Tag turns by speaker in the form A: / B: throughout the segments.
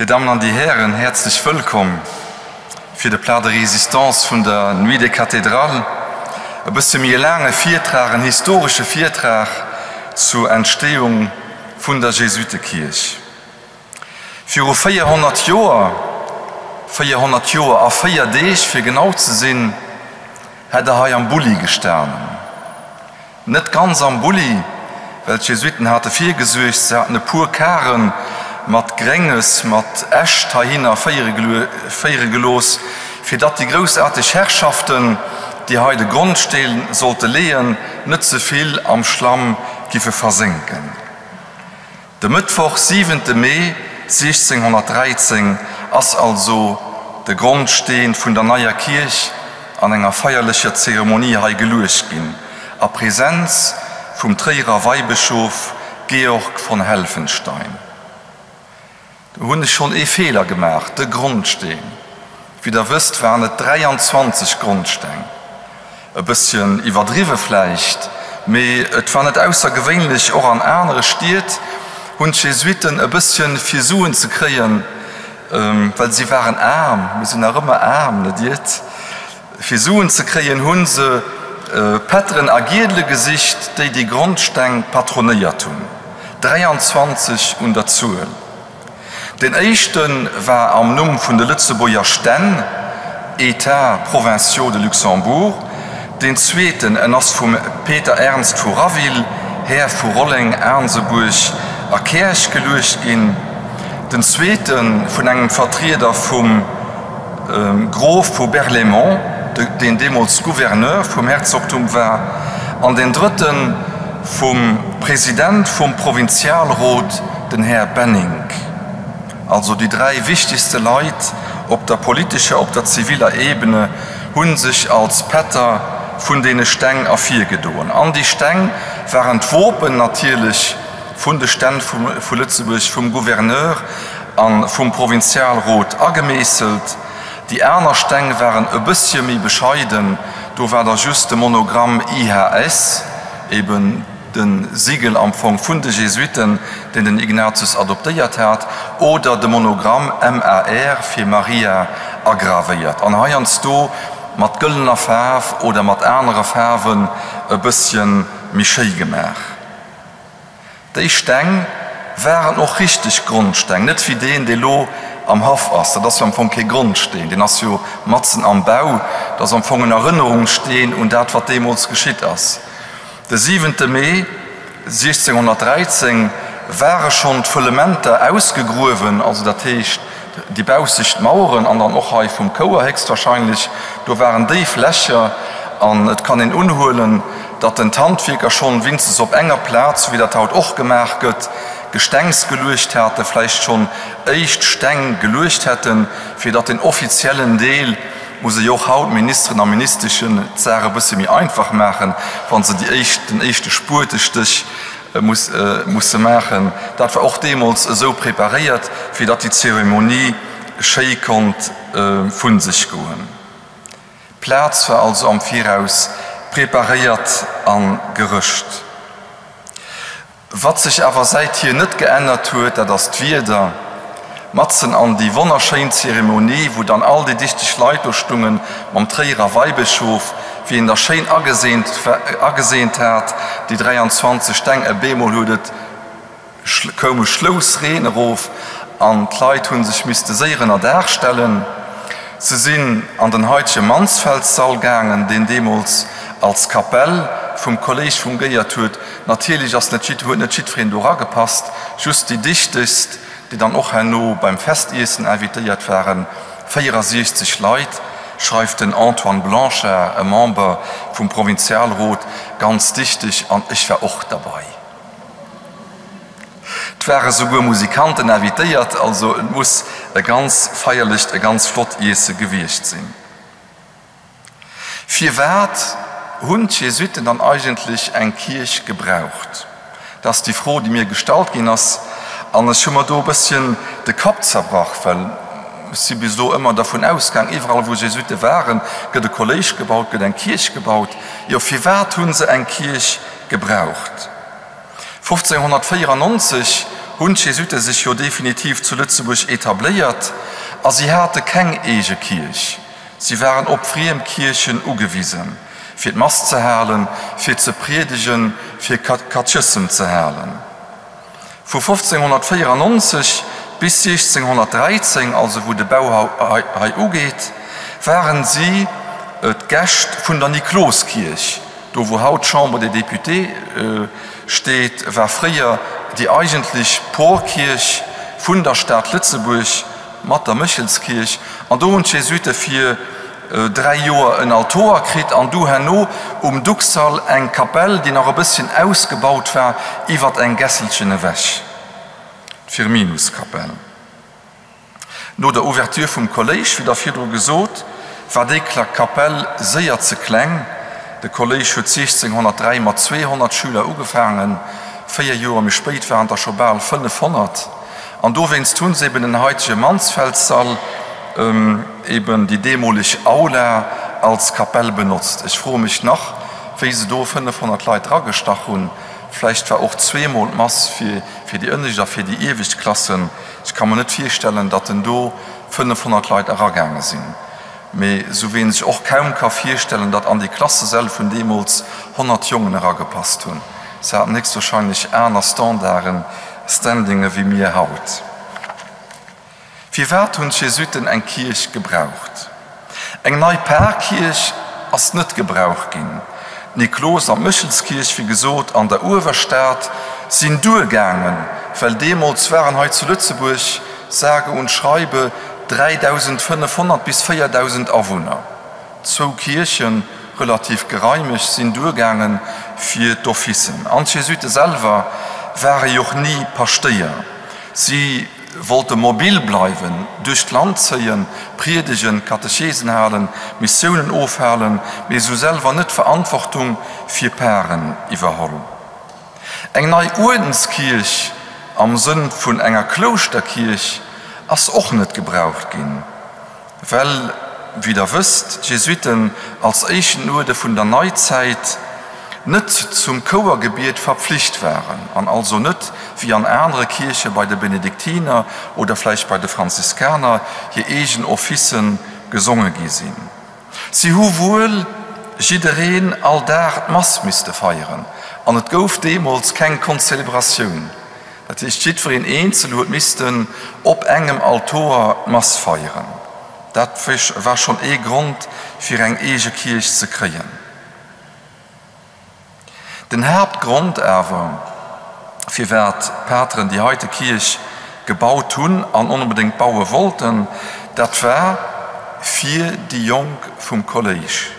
A: Dir Dammen an Dir Hären, häerzlech wëllkomm fir de Plat de résistance vun der Nuit des Cathédrales. E bësse méi e laange Virtrag, en historesche Virtrag zur Entstehung vun der Jesuitekierch. Viru 400 Joer, 400 Joer a 4 Deeg fir genau ze sinn, hätt Der hei am Bulli gestanen. Net ganz am Bulli, well d'Jesuiten hate virgesuergt, se haten e puer Kare mat Grénges, mat Äscht heihinner féiere gelooss, fir datt déi groussaarteg Herrschaften, déi hei de Grondsteen sollte leeën, net ze vill am Schlamm giffe versénken. De Mëttwoch, siwente Mee 1613 ass also de Grondsteen vun der neier Kierch an enger feierlecher Zeremonie hei geluecht ginn, a Präsenz vum Tréierer Weibëschof Georg von Helfenstein. Do hunn ech schonn ee Feeler gemaach, de Grondsteen. Wéi der wësst, waren et 23 Grondsteng. E bësschen iwwerdriwwe vläicht, mee et war net aussergewéinlech. Och an anere Stied hunn d'Jesuitten e bësschen fir Suen ze kréien, well si waren aarm, mir sinn nach ëmmer aarm, net iert? Fir Suen ze kréien, hu se Pätteren a Giedele gesicht, déi déi Grondsteng patronéiert hunn, 23 un der Zuel. Deen éischte war am Numm vun de Lëtzebuerger Stänn, Etats provinciaux de Luxembourg, deen zweeten en ass vum Peter Ernst vu Raville, Här vu Rolleng, Aansebuerg a Käerch geluecht ginn, den zweete vun engem Vertrieder vum. Grof vu Berlaymont, deen deemools Gouverneur vum Herzogtum war, an deen drëtte vum President vum Provinzialrot, den Här Benninck. Also déi dräi wichtegste Leit op der politescher, op der ziviller Ebene hu sech als Pätter vun deene Steng ervirgedoen. An déi Steng waren d'Wopen natierlech vun de Stänn vu Lëtzebuerg, vum Gouverneur a vum Provinzialrot agemeesselt. Déi aner Steng waren e bëssche méi bescheiden, do war da just de Monogramm IHS, eben de Sigel am Fong vun de Jesuiten, deen den Ignatius adoptéiert hat, oder de Monogramm MAR fir Maria agravéiert an heiansdo mat gëllener Faarf oder mat anere Faarwen e bëssche méi schéi gemaach. Déi Steng waren och richteg Grondsteng, net wéi deen, dee lo am Haff ass. Dat ass jo am Fong kee Grondsteen, deen ass jo matzen am Bau. Dat ass am Fong en Erënnerungssteen un dat, wat deemools geschitt ass. De siwente Mee 1613 ware schonn d'Fëllementer ausgegruewen, also dat heescht déi baussecht Maueren an dann och hei vum Chouer héchstwahrscheinlech. Do waren déif Lächer an et kann een unhuelen, datt den d'Handwierker schonn winstens op enger Plaz, wéi dat haut och gemaach gëtt, Gestengs geluecht haten, vläicht schonn éischt Steng geluecht hätten, fir datt den offiziellen Deel, muss ee jo och haut Ministeren a Ministeschen d'Saach e bësse méi einfach maachen, wa se déi éischt, den éischte Spuetestéch muss, musse maachen. Dat war och deemools esou preparéiert, fir datt déi Zeremonie schéi konnt vu sech goen. D'Plaz war also am Viraus preparéiert a gerëscht. Wat sech awer säithier net geännert huet, dat ass d'Wieder. Matzen an déi wonnerschéin Zeremonie, wou dann all déi dichteg Leit do stungen, mam Tréierer Weibëschof, wéi en da schéin ageseent ageseent hat, déi 23 Steng. E bemol huet et koum e Schlouss Reen erof an d'Leit hu sech misste séier ënner Daach stellen. Se sinn an den haitege Mansfeldssall gaangen, deen deemools als Kapell vum Kolléig fungéiert huet. Natierlech ass net huet net jiddwereen do eragepasst, just déi Dichtegst, déi dann och herno beim Festiessen invitéiert waren, 64 Leit, schreift den Antoine Blanchard, e Member vum Provinzialrot, ganz dichteg, an ech war och derbei. 't ware souguer Musikanten invitéiert, also et muss e ganz feierlecht, e ganz flott Iesse gewiescht sinn. Firwat hunn d'Jesuitten dann eigentlech eng Kierch gebraucht? Dat ass déi Fro, déi mir gestallt ginn ass. An ech hu mer do e bësschen de Kapp zerbrach, well ech si bis elo ëmmer dervun ausgaang, iwwerall wou Jesuitte waren, gëtt e Kolléisch gebaut, gëtt eng Kierch gebaut. Jo, firwat hu se eng Kierch gebraucht? 1594. hunn d'Jesuite sech jo definitiv zu Lëtzebuerg etabléiert a si hate keng eege Kierch. Si waren op friem Kierchen ugewisen, fir d'Mass ze halen, fir ze priedegen, fir Katechëssem ze halen. Vu 1594 bis 1613, also wou de Bau hei ugeet, waren si d'Gäscht vun der Nikloskierch. Do wou haut d'Chambre des Députés steet, war fréier déi eigentlech Porkierch vun der Stad Lëtzebuerg mat der Méchelskierch. An do hunn d'Jesuite fir 3 Joer en Altoer kritt an du herno um Duxall eng Kapell, déi nach e bësschen ausgebaut war iwwert eng Gässelchen ewech, d'Firminuskapell. No der Ouverture vum Kolléisch, wéi der virdru gesot, war déi Kapell séier ze kleng. De Kolléisch huet 1603 mat 200 Schüler ugefaangen, 4 Joer méi spéit waren et der scho bal 500. An dowéinst hunn se eben den haitege Mansfeldssall, eben déi deemoleg Aula, als Kapell benotzt. Ech froe mech nach, wéi se do 500 Leit dragestach hunn. Vläicht war och zweemol d'Mass fir déi ënnescht a fir déi iewescht Klassen. Ech ka mer net virstellen, datt en do 500 Leit eragaange sinn. Mee esou wéi een sech och kaum ka virstellen, datt an déi Klassesäll vun deemools 100 Jongen eragepasst hunn. Se haten héchstwahrscheinlech aner Standarden, Standinge wéi mir haut. Firwat hunn d'Jesuiten eng Kierch gebraucht? Eng nei Parkierch ass net gebraucht ginn. D'Niklos an d'Méchelskierch, wéi gesot an der Uewerstad, sinn duergaangen, well deemools waren hei zu Lëtzebuerg sage und schreibe 3.500 bis 4.000 Awunner. Zwou Kierchen, relativ geraimeg, sinn duergaange fir d'Officen. An d'Jesuite selwer ware jo och ni Paschtéier. Si wollte mobil bleiwen, duerch d'Land zéien, priedegen, Katechesen halen, Missiounen ofhalen, mee sou selwer net Verantwortung fir Paren iwwerholl. Eng nei Uerdenskierch am Sënn vun enger Klouschterkierch ass och net gebraucht ginn. Well, wéi Der wësst, d'Jesuiten als éischten Uerde vun der Neizäit net zum Chouergebiet verpflicht waren an also net, wéi an anere Kierche bei de Benediktiner oder vläicht bei de Franziskaner, hir eegen Officen gesonge gi sinn. Si hu wuel jiddereen all Dag d'Mass misste feieren an et gouf deemools keng Konzelebratioun. Dat heescht, jiddwereen eenzel huet missten op engem Altoer d'Mass feieren. Dat war schonn ee Grond, fir eng eege Kierch ze kréien. Den Haaptgrond awer, firwat d'Pateren déi heite Kierch gebaut hunn an onbedéngt baue wollten, dat war fir déi Jonk vum Kolléisch.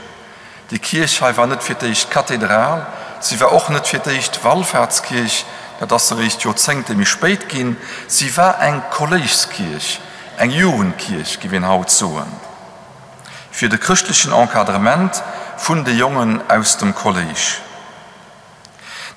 A: Déi Kierch hei war net fir d'éischt Kathedral, si war och net fir d'éischt Wallfahrtskierch, dat ass eréischt Joerzéngte méi spéit ginn. Si war eng Kolléischskierch, eng Jugendkierch, géif een haut soen, fir de chrëschtlechen Encadrement vun de Jongen aus dem Kolléisch.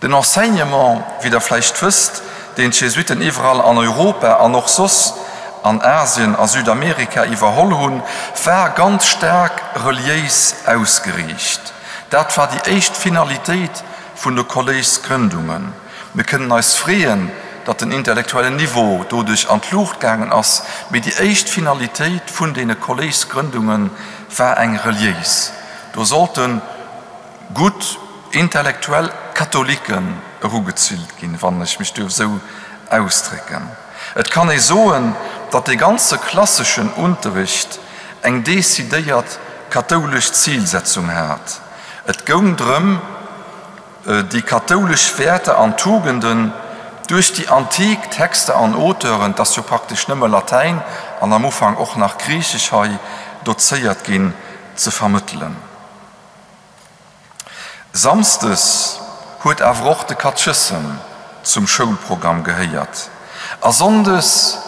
A: Den Enseignement, wéi Der vläicht wësst, deen d'Jesuiten iwwerall an Europa an och soss an Asien a Südamerika iwwerholl hunn, war ganz staark reliéis ausgeriicht. Dat war déi éischt Finalitéit vun de Kolléichsgrëndungen. Mir kënnen eis freeën, datt den intellektuellen Niveau doduerch an d'Luucht gaangen ass, mee déi éischt Finalitéit vun deene Kolléichsgrëndunge war eng reliéis. Do sollten gutt intellektuell Katholiken erugezillt ginn, wann ech mech duerf esou ausdrécken. Et kann ee soen, datt dee ganze klasseschen Unterricht eng decidéiert kathoulesch Zilsetzung hat. Et goung drëm, déi kathoulesch Wäerter an Tugenden duerch déi antik Texter an Auteuren, et ass jo praktesch nëmme Latäin an am Ufank och nach Griichesch hei dozéiert ginn, ze vermëttelen. Samsdes huet awer och de Katechëssem zum Schoulprogramm gehéiert a sonndes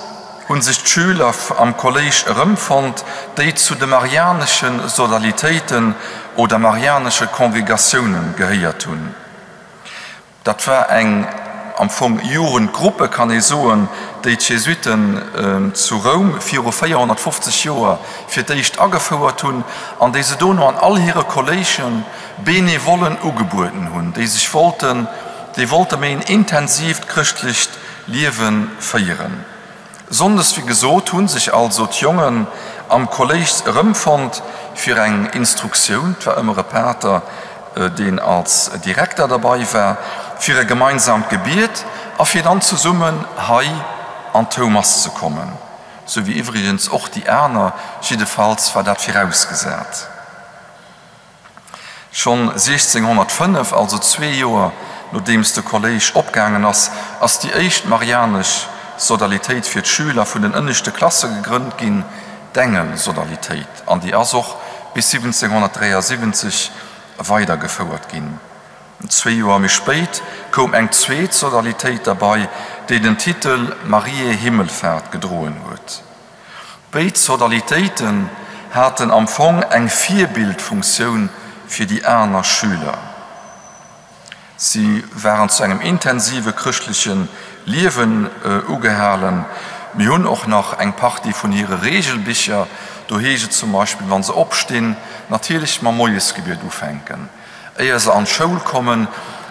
A: hu sech d'Schüler am Kolléisch erëmfonnt, déi zu de marianesche Sodalitéiten oder marianesche Kongregatioune gehéiert hunn. Dat war eng am Fong Jugendgruppe, kann ee soen, déi d'Jesuiten zu Roum viru 450 Joer fir d'éischt agefouert hunn an déi se dono an all hire Kolléische Benevollen ugebueden hunn, déi sech wollten, déi wollte méi en intensiivt chrëschtlecht. Liewe féieren. Sonndes, wéi gesot, hu sech also d'Jongen am Kolléisch erëmfonnt fir eng Instruktioun, 't war ëmmer e Pater, deen als Direkter derbei war, fir e gemeinsaamt Gebiet a fir dann zesummen hei an d'Houmass ze kommen, sou wéi iwwregens och déi aner, jiddefalls war dat virausgesat. Schonn 1605, also zwee Joer nodeems de Kolléisch opgaangen ass, ass déi éischt marianesch Sodalitéit fir d'Schüler vun den ënneschte Klasse gegrënnt ginn, d'Engel-Sodalitéit, an déi ass och bis 1773 weidergefouert ginn. Zwee Joer méi spéit koum eng zweet Sodalitéit derbei, déi den Titel Mariä Himmelfahrt gedroen huet. Béid Sodalitéiten haten am Fong eng Virbildfunktioun fir déi aner Schüler. Si waren zu engem intensive chrëschtleche Liewen ugehalen. Mir hunn och nach eng Partie vun hire Regelbicher. Do heescht et zum Beispill, wa se opstinn, natierlech mam Moiesgebiet ufänken. éier se an d'Schoul kommen,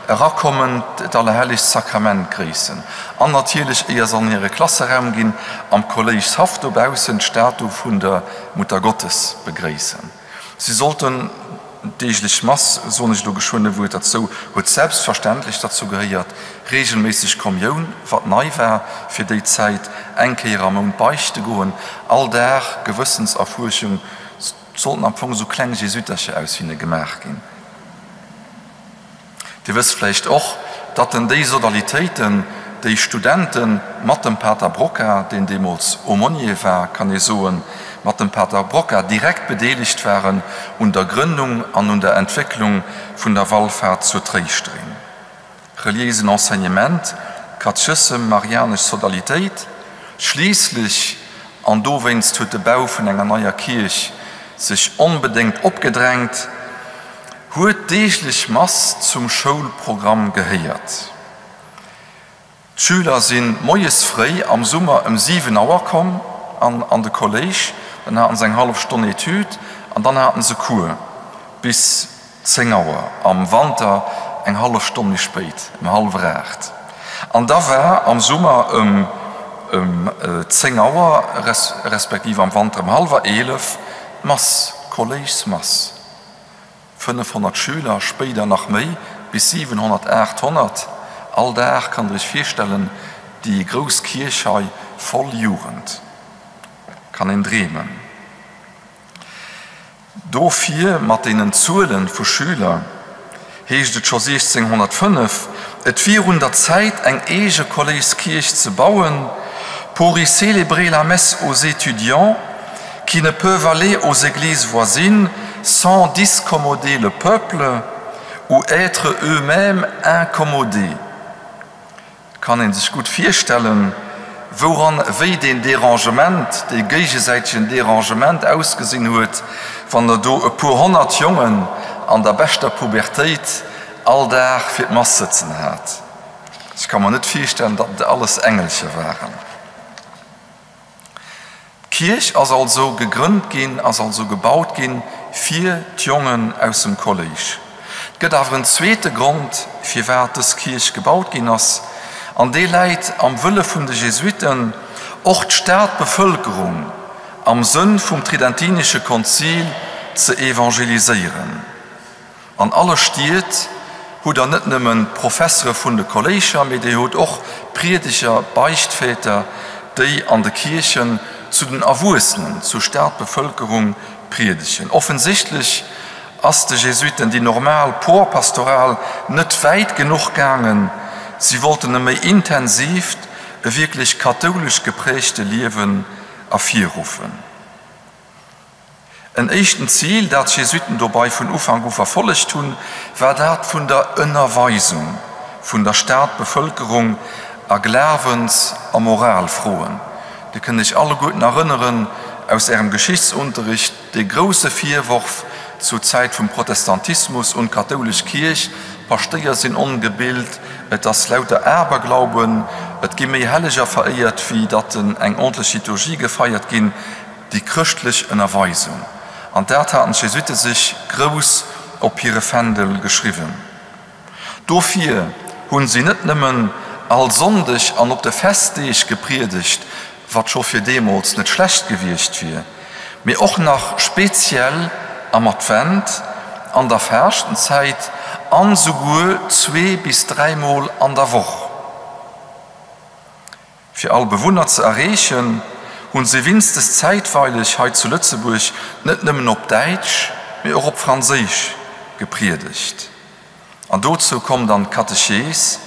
A: erakommen, d'Allerhellegst Sakrament gréissen an natierlech, éier se an hire Klasseraum ginn, am Kolléischshaff dobaussen d'Statu vun der Muttergottes begréissen. Si sollten d'deeglech Mass, soen ech elo geschwënn e Wuert derzou, huet selbstverständlech derzou gehéiert, regelméisseg Kommioun, wat nei war fir déi Zäit, eng Kéier am Mount beichte goen, all Dag Gewëssenserfuerschung, Sollten am Fong esou kleng Jesuitercher aus hinne gemaach ginn. Dir wësst vläicht och, datt en déi Sodalitéiten, déi Studente mat dem Pater Brocquart, deen deemools Aumônier war, kann ee soen, mat dem Pater Brocquart direkt bedeelegt waren un der Grënnung an un der Entwécklung vun der Wallfahrt zur Tréischterin. Reliéisen Enseignement, Katechëssem, marianesch Sodalitéit. Schliisslech, an dowéinst huet de Bau vun enger neier Kierch sech onbedéngt opgedrängt, huet d'deeglech Mass zum Schoulprogramm gehéiert. D'Schüler si moies fréi am Summer ëm 7 Auer komm an an de Kolléisch, dann haten se eng hallef Stonn Etüd an dann haten se Cours bis 10 Auer, am Wanter eng hallef Stonn méi spéit, ëm hallwer 8. An da war am Summer ëm 10 Auer, respektiv am Wanter ëm hallwer 11 d'Mass, d'Kolléischsmass. 500 Schüler, spéider nach méi, bis 700, 800 all Dag, kann der iech virstellen, déi grouss Kierch hei voll Jugend, kann een dreemen. Dofir, mat deenen Zuele vu Schüler, heescht et scho 1605, et wier un der Zäit eng eege Kolléischkierch ze bauen, pour y célébrer la messe aux étudiants qui ne peuvent aller aux églises voisines sans discommoder le peuple ou être eux-mêmes incommodés. Kann een sech gutt virstellen, wouran, wéi deen Dérangement, dee géigesäitegen Dérangement ausgesinn huet, wann der do e puer honnert Jongen an der beschter Pubertéit all Dag fir d'Mass sëtzen hat. Ech ka mer net virstellen, datt et alles Engelcher waren. D'Kierch ass also gegrënnt ginn, ass also gebaut ginn fir d'Jongen aus dem Kolléisch. Et gëtt awer en zweete Grond, firwat dës Kierch gebaut ginn ass, an dee läit am Wëlle vun de Jesuiten, och d'Stadbevëlkerung am Sënn vum Tridentinesche Konzil ze evangeliséieren. An alle Stied hutt Der net nëmmen d'Professere vun de Kolléischer, mee Dir hutt och Priedeger, Beichtväter, déi an de Kierchen zu den Erwuessenen, zur Stadbevëlkerung priedegen. Offensichtlech ass de Jesuiten déi normal Porpastoral net wäit genuch gaangen. Si wollten e méi intensiivt, e wierklech kathoulesch geprägte Liewen ervirruffen. En éischten Zil, dat d'Jesuiten dobei vun Ufank u verfollegt hunn, war dat vun der Ënnerweisung vun der Stadbevëlkerung a Glawens a Moralfroen. Dir kënnt Iech alleguerten erënneren aus Ärem Geschichtsunterricht, dee grousse Virworf zur Zäit vum Protestantismus un d'kathoulesch Kierch, D'Paschtéier sinn ongebilt, et ass lauter Aberglauben, et gi méi Helleger veréiert, wéi datt eng ordentlech Liturgie gefeiert ginn. Déi chrëschtlech Ënnerweisung, an dat haten d'Jesuite sech grouss op hire Fändel geschriwwen. Dofir hunn si net nëmmen all Sonndeg an op de Festdeeg gepriedegt, wat scho fir deemools net schlecht gewiescht wier, mee och nach speziell am Advent, an der Faaschtenzäit an souguer zwee bis dräimol an der Woch. Fir all Bewunner ze erreechen, hunn se winstes zäitweileg hei zu Lëtzebuerg net nëmmen op Däitsch, mee och op Franséisch gepriedegt. An dozou komm dann d'Katechees,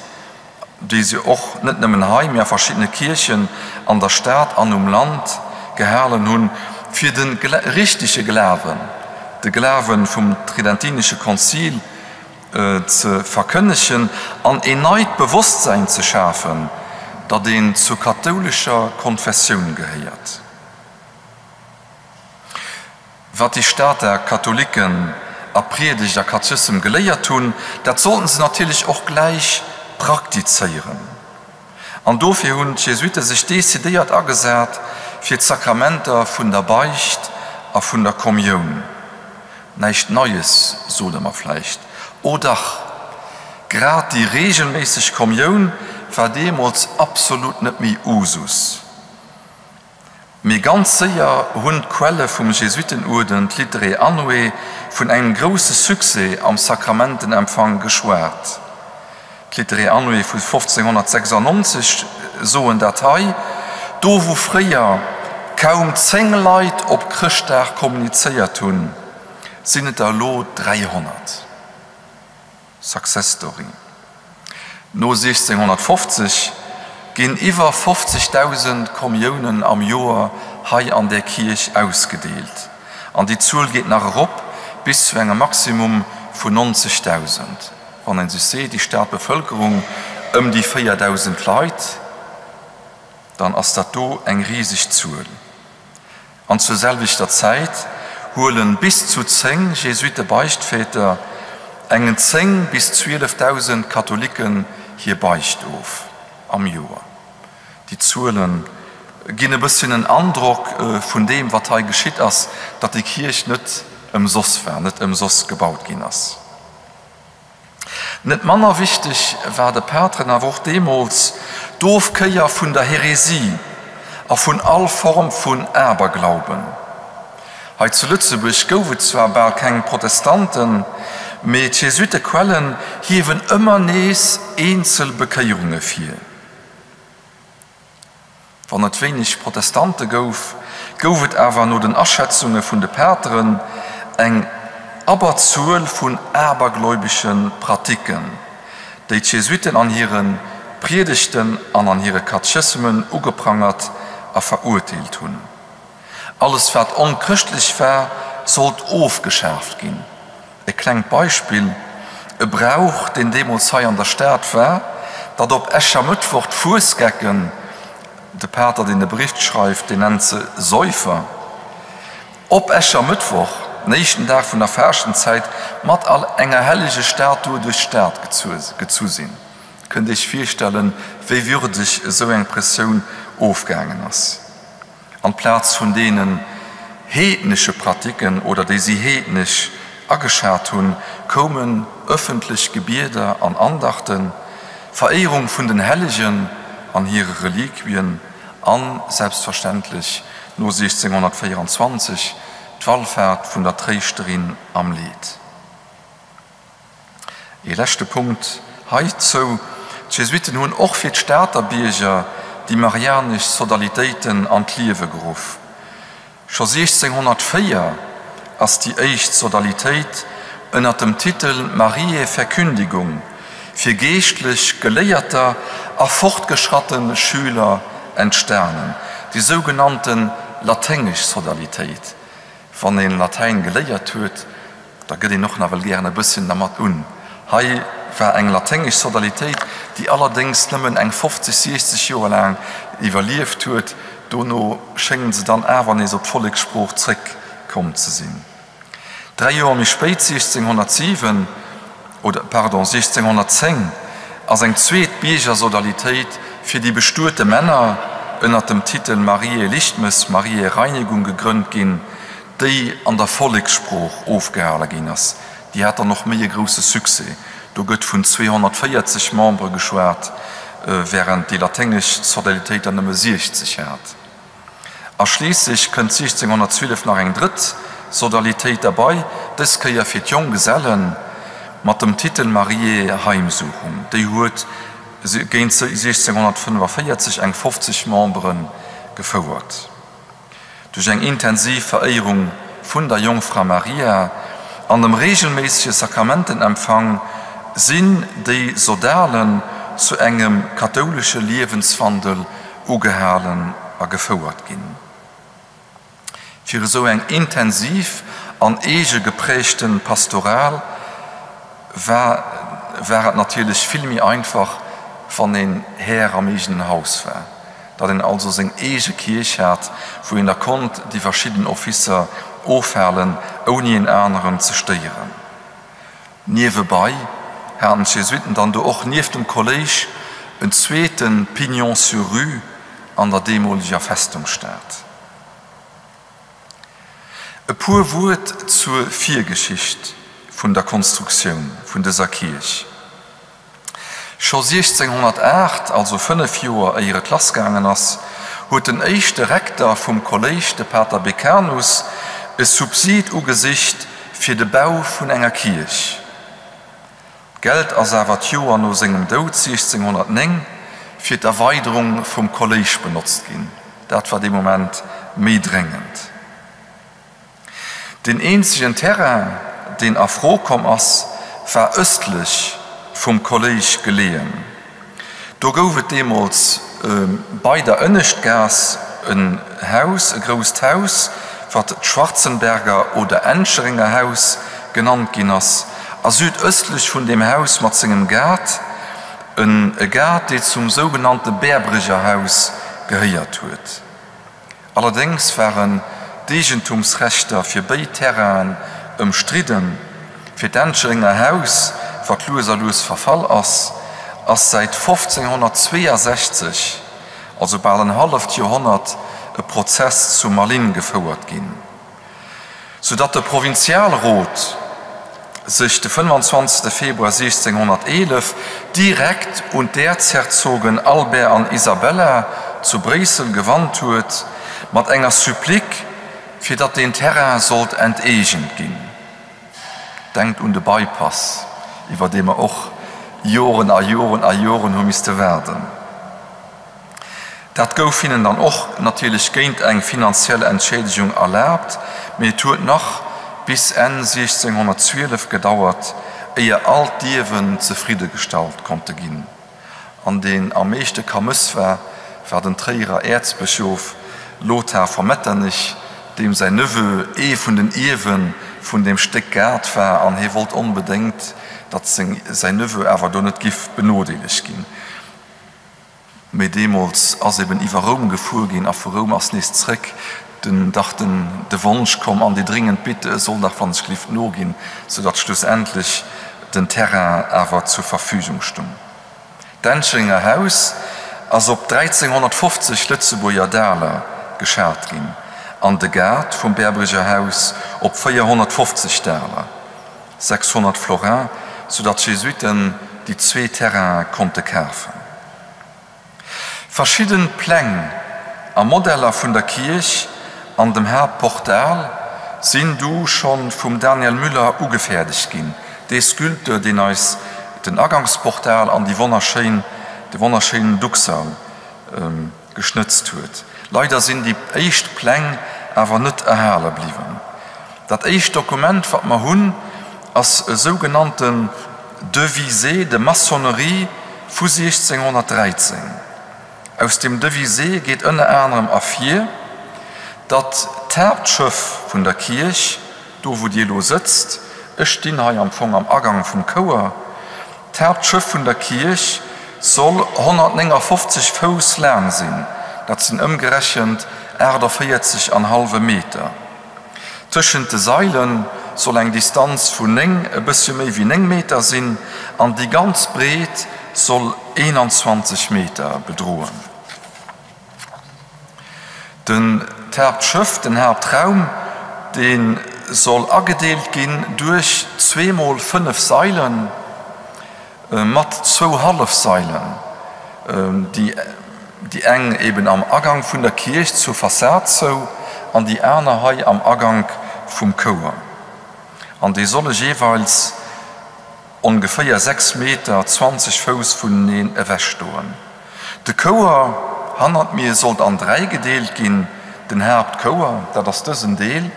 A: déi se och net nëmmen hei, mee a verschiddene Kierchen an der Stad an um Land gehalen hunn, fir de richtege Glawen, de Glawe vum Tridentinesche Konzil, ze verkënnegen an een neit Bewosstsäin ze schafen, datt een zur kathoulescher Konfessioun gehéiert. Wat déi Stater Katholiken a Priedegt a Katechëssem geléiert hunn, dat sollten se natierlech och gläich praktizéieren. An dofir hunn d'Jesuite sech decidéiert agesat fir d'Sakramenter vun der Beicht a vun der Kommioun. Näischt Neies, sot Der mer vläicht. O dach, grad déi reegelméisseg Kommioun war deemools absolut net méi Usus. Mee ganz séier hunn d'Quelle vum Jesuitenuerden, d'Litterae Annuae, vun engem grousse Succès am Sakramentenempfang geschwat. D'Litterae Annuae vu 1596 soen dat hei, Do wou fréier kaum 10 Leit op Chrëschtdag kommunizéiert hunn, sinn et der elo 300. Success Story. No 1650 ginn iwwer 50.000 Kommiounen am Joer hei an där Kierch ausgedeelt, an déi Zuel geet nach erop bis zu engem Maximum vun 90.000. Wann een sech seet, déi Stadbevëlkerung ëm déi 4.000 Leit, dann ass dat do eng riseg Zuel. An zur selwechter Zäit huelen bis zu 10 Jesuite-Beichtväter engen 10 bis 12.000 Katholiken hir Beicht of am Joer. Déi Zuele ginn e bësschen en Androck vun deem, wat hei geschitt ass, datt déi Kierch net ëmsoss war, net ëmsoss gebaut ginn ass. Net manner wichteg war de Pateren awer och deemools d'Ofkéier vun der Häresie a vun all Form vun Aberglauben. Hei zu Lëtzebuerg gouf et zwar bal keng Protestanten, mee d'Jesuitequellen hiewen ëmmer nees eenzel Bekéierunge vir. Wann et wéineg Protestante gouf, gouf et awer no den Aschätzunge vun de Pateren eng Abberzuel vun abergläubesche Pratiken, déi d'Jesuiten an hire Priedegten an an hire Katechëssemen ugeprangert a verurteelt hunn. Alles wat onchrëschtlech war, sollt ofgeschaaft ginn. E klengt Beispill, E Brauch, deen deemools hei an der Stad war, datt op Äschermëttwoch d'Fuesgecken, de Pater, deen de Bericht schreift, deen nennt se Säufer, op Äschermëttwoch, den éischten Dag vun der Faaschtenzäit, mat enger Hellegestatue duerch d'Stad gezu sinn. Kënnt Iech virstellen, wéi würdeg esou eng Pressioun ofgaangen ass. Amplaz vun deenen heednesche Pratiken oder déi si heednesch ageschat hunn, koumen ëffentlech Gebieder an Andachten, Veréierung vun den Hellegen an hire Reliquien an, selbstverständlech no 1624, d'Wallfaart vun der Tréischterin am Leed. Ee leschte Punkt heizou, D'Jesuiten hunn och fir d'Stater Bierger déi marianesch Sodalitéiten an d'Liewe geruff. Scho 1604 ass déi éischt Sodalitéit ënner dem Titel Mariä Verkündigung fir geeschtlech Geléierter a fortgeschratte Schüler entstanen, déi sougenannte laténgesch Sodalitéit. Wann een Latäin geléiert huet, da gëtt een och nawell gären e bësschen dermat un. Hei war eng laténgesch Sodalitéit, déi allerdéngs nëmmen eng 50, 60 Joer laang iwwerlieft huet. Dono schéngen se dann awer nees op d'Vollekssprooch zréckkomm ze sinn. Dräi Joer méi spéit, 1607, oder pardon, 1610, ass eng zweet Biergersodalitéit fir déi bestuete Männer ënner dem Titel Mariä Lichtmëss, Mariä Reinigung gegrënnt ginn, déi an der Vollekssprooch ofgehale ginn ass. Déi hat dann och méi e grousse Succès, do gëtt vun 240 Membere geschwat. wärend déi laténgesch Sodalitéit der nëmme 60 hat. A schliisslech kënnt 1612 nach eng drëtt Sodalitéit derbei, dës Kéier fir d'Jonggesellen, mat dem Titel Mariä Heimsuchung. Déi huet géint 1645 eng 50 Membere gefouert. Duerch eng intensiv Veréierung vun der Jongfra Maria an dem reegelméissege Sakramentenempfang sinn déi Sodalen zu engem kathoulesche Liewenswandel ugehalen a gefouert ginn. Fir esou eng intensiv an eege geprägte Pastoral war war et natierlech vill méi einfach, wann een Här am eegenen Haus war, datt een also seng eege Kierch hat, wou een da konnt déi verschidden Officer ofhalen, ouni een aneren ze stéieren. Niewebai haten d'Jesuiten dann do och nieft dem Kolléisch en zweete Pignon sur rue an der deemoleger Festungsstad. E puer Wuert zur Virgeschicht vun der Konstruktioun vun dëser Kierch. Scho 1608, also 5 Joer éier et lassgaangen ass, huet den éischte Rekter vum Kolléisch, de Pater Becanus, e Subsid ugesicht fir de Bau vun enger Kierch. D'Geld ass awer d'Joer no sengem Doud 1609 fir d'Erweiderung vum Kolléisch benotzt ginn. Dat war dee Moment méi dréngend. Deen eenzegen Terrain, deen a Fro komm ass, war ëstlech vum Kolléisch geleeën. Do gouf et deemools bei der Ënneschtgaass en Haus, e grousst Haus, wat d'Schwarzenberger oder Enscherenger Haus genannt ginn ass, a südëstlech vun deem Haus mat sengem Gaart, en e Gaart, dee zum sougenannte Bäerbreger Haus gehéiert huet. Allerdéngs waren d'Eegentumsrechter fir béid Terrainen ëmstridden. Fir d'Enscherenger Haus, wat lues a lues verfall ass, ass säit 1562, also bal en halleft Joerhonnert, e Prozess zu Malines gefouert ginn. Sou datt de Provinzialrot sech de 25. Februar 1611 direkt un d'Äerzherzogen Albert an Isabella zu Bréissel gewannt huet mat enger Supplique, fir datt deen Terrain sollt enteegent ginn. Denkt un de Bypass, iwwer dee mer och Joren a Joren a Joren hu misste waarden. Dat gouf hinnen dann och natierlech géint eng finanziell Entschädigung erlaabt, mee et huet nach bis Enn 1612 gedauert, éier all d'Ierwen zefridde gestallt konnte ginn. An deen am meeschte Kamëss war, war den Tréierer Äerzbëschof Lothar von Metternich, deem säin Neveu ee vun den Ierwe vun deem Stéck Gaart war, an hie wollt onbedéngt, datt säin Neveu awer do net giff benodeelegt ginn. Mee deemools ass eben iwwer Roum gefuer ginn a vu Roum ass nees zréck den dach den de Wonsch komm an déi dringend Bitte, e soll dach wann ech glift noginn, soudatt schlussendlech den Terrain awer zur Verfügung stung. D'Enschenger Haus ass op 1350 Lëtzebuerger Daler geschat ginn an de Gaart vum Bäerbreger Haus op 450 Daler. 600 Florin, soudatt d'Jesuiten déi zwee Terrainen konnte kafen. Verschidden Pläng a Modeller vun der Kierch an dem Haaptportal sinn du schonn vum Daniel Müller ugefäerdegt ginn, dee Sculpteur, deen eis den Agangsportal an déi wonnerschéin, de wonnerschéinen Duxall geschnëtzt huet. Leider sinn déi éischt Pläng awer net erhale bliwwen. Dat éischt Dokument, wat mer hunn, ass e sougenannten Devisé de maçonnerie vu 1613. Aus deem Devisé geet ënner anerem ervir, datt d'Haaptschëff vun der Kierch, do wou Dir elo sëtzt, ech stinn hei am Fong am Agang vum Chouer, D'Haaptschëff vun der Kierch soll 159 Fouss laang sinn, dat sinn ëmgerechent 48 an hallwe Meter. Tëschent de Saile soll eng Distanz vun 9, e bëssche méi wéi 9 Meter sinn an déi ganz Breet soll 21 Meter bedroen. Den d'Haaptschëff, den Haaptraum, dee soll agedeelt ginn duerch zweemol 5 Sailen mat zwou Hallefsailen. Déi déi eng eben am Agank vun der Kierch zur Fassad zou an déi aner hei am Agank vum Chouer. An déi solle jeeweils ongeféier 6 Meter, 20 Fouss vuneneen ewech stoen. De Chouer hannert mir sollt an 3 gedeelt ginn, den Haaptchouer, dat ass dësen Deel,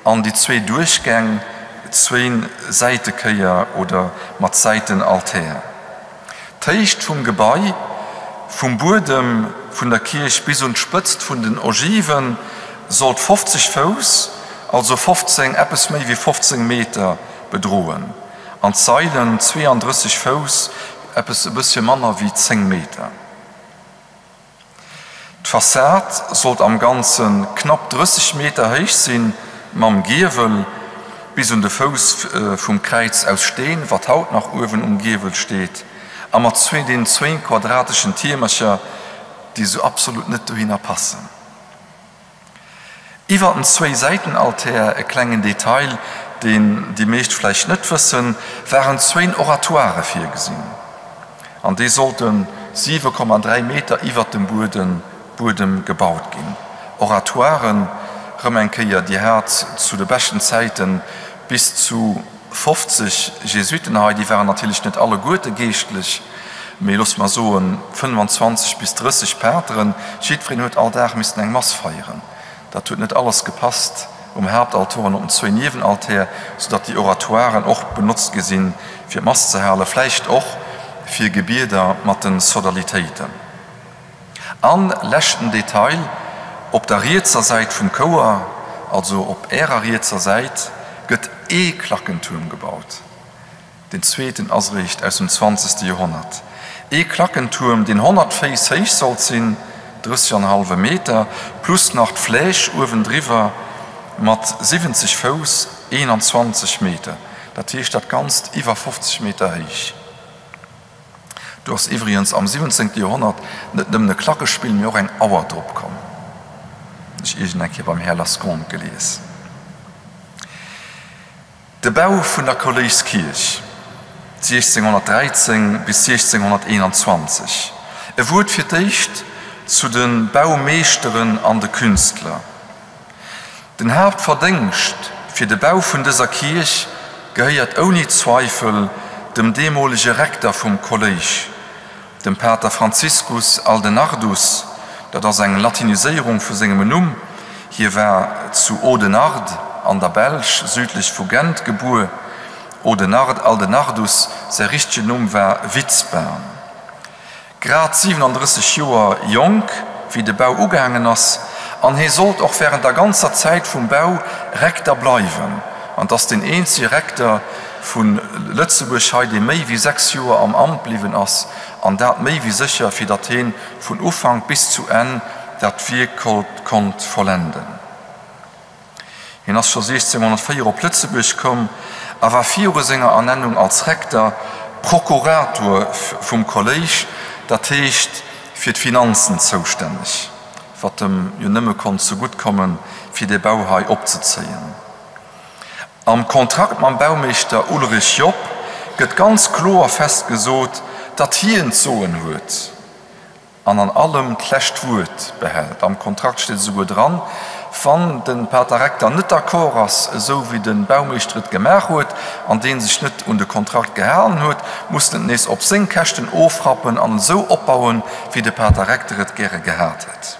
A: an déi zwee Duerchgäng, zwéin Säitekéier oder mat Säitenaltär. D'Héicht vum Gebai, vum Buedem vun der Kierch bis un d'Spëtzt vun den Ogiven, sollt 50 Fouss, also 15, eppes méi wéi 15 Meter, bedroen, an d'Sailen 32 Fouss, eppes e bëssche manner wéi 10 Meter. D'Fassad sollt am Ganze knapp 30 Meter héich sinn, mam Giewel bis un de Fouss vum Kräiz aus Steen, wat haut nach uewen um Giewel steet, a mat den zwéin quadrateschen Tiermercher, déi sou absolut net dohinner passen. Iwwer den zwéi Säitenaltär, e klengen Detail, deen déi meescht vläicht net wëssen, waren zwéin Oratoire virgesinn, an déi sollte 7,3 Meter iwwer dem Buedem gebaut ginn. Oratoiren, rëm eng Kéier, déi hat zu de beschten Zäite bis zu 50 Jesuiten hei, déi waren natierlech net alleguerte geeschtlech, mee loosse mer soen 25 bis 30 Pateren. Jiddwereen huet all Dag missen eng Mass feieren. Dat huet net alles gepasst um Haaptaltor an op den zwéin Niewenaltär, soudatt déi Oratoiren och benotzt gi sinn, fir d'Mass ze halen, vläicht och fir Gebieder mat de Sodalitéiten. An, leschten Detail, op der rietser Säit vum Chouer, also op Ärer rietser Säit, gëtt ee Klackentuerm gebaut. Deen zweeten ass eréischt aus dem zwanzegste Joerhonnert. Ee Klackentuerm, deen 100 Féiss héich sollt sinn, 30 an e hallwe Meter, plus nach d'Fläch uewendriwwer mat 70 Fouss, 21 Meter. Dat heescht dat Ganzt iwwer 50 Meter héich. Do ass iwwrigens am 17. Joerhonnert net nëmmen e Klackespill, mee och eng Auer drop komm. Hunn ech iergend eng Kéier beim Här Lascombes gelies. De Bau vun der Kolléischkierch, 1613 bis 1621. E Wuert fir d'éischt zu de Baumeeschteren an de Künstler. Den Haaptverdéngscht fir de Bau vun dëser Kierch gehéiert ouni Zweifel dem deemolege Rekter vum Kolléisch, dem Pater Franziscus Aldenardus, dat ass eng Latiniséierung vu sengem Numm, hie war zu Audenarde an der Belsch, südlech vu Gent, gebuer. Audenarde, Aldenardus, säi richtegen Numm war Witzban. Grad 37 Joer jonk, wéi de Bau ugaangen ass, an hie sollt och während der ganzer Zäit vum Bau Rekter bleiwen, an 't ass deen eenzege Rekter vu Lëtzebuerg hei, dee méi wéi 6 Joer am Amt bliwwen ass, an dat méi wéi sécher, fir datt hien vun Ufank bis zu Enn dat Wierk konnt vollenden. Hien ass scho 1604 op Lëtzebuerg komm a war viru senger Ernennung als Rekter Prokurator vum Kolléisch, dat heescht fir d'Finanzen zoustänneg, wat em jo nëmme konnt zegutt kommen, fir dee Bau hei opzezéien. Am Kontrakt mam Baumeeschter Ulrich Job gëtt ganz kloer festgesot, datt hien d'Soen huet. An an allem d'lescht Wuert behält. Am Kontrakt steet esouguer dran, wann de Pater Rekter net d'accord ass, esou wéi de Baumeeschter et gemaach huet, an dee sech net un de Kontrakt gehalen huet, muss en et nees op seng Käschten ofrappen an esou opbauen, wéi de Pater Rekter et gäre gehat hätt.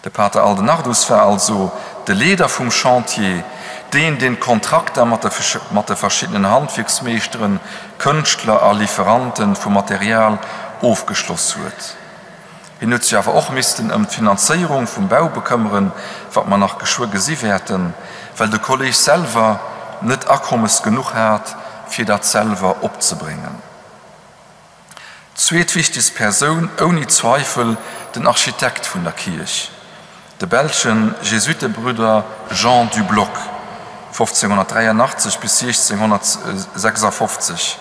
A: De Pater Aldenardus war also de Leeder vum Chantier, deen, deen d'Kontrakter mat de verschiddenen Handwierksmeeschteren, Kënschtler a Liferante vu Material ofgeschloss huet. Hien huet sech awer och missten ëm d'Finanzéierung vum Bau bekëmmeren, wat mer nach geschwë gesi wäerten, well de Kolleg selwer net Akommes genuch hat, fir dat selwer opzebréngen. Zweetwichtegst Persoun ouni Zweifel den Architekt vun der Kierch, de belsche Jesuitebrudder Jean du Bloc, 1583 bis 1656.